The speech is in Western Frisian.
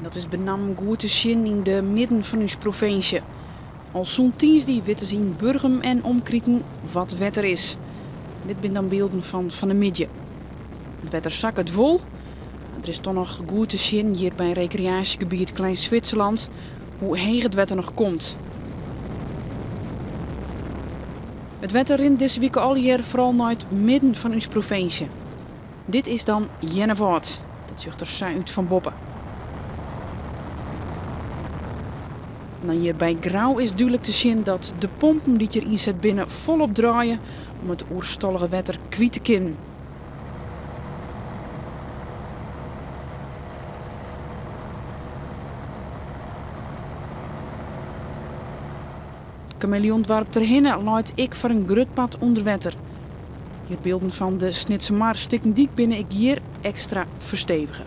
Dat is benammen goed te sjen yn de midden fan ús provinsje. Al sûnt tiisdei witte se yn Burgum en omkriten wat wetter is. Dit binne dan bylden fan fan 'e middei. It wetter sakket wol, mar der is toch noch goed te sjen hjir by rekreaasjegebiet Klein Zwitserland hoe heech it wetter noch komt. It wetter rint dizze wike allegear foaral nei it midden fan ús provinsje. Dit is dan Earnewâld. Dat sjocht der sa út fan boppe. En dan hjir by Grou is dúdlik te sjen dat de pompen dy't hjir ynset binne folop draaie om it oerstallige wetter kwyt te kinnen. Kameleondoarp Terherne leit ek foar in grut part ûnder wetter. Hjir bylden fan de Snitsermar. Stikken dyk binne ek hjir ekstra ferstevige.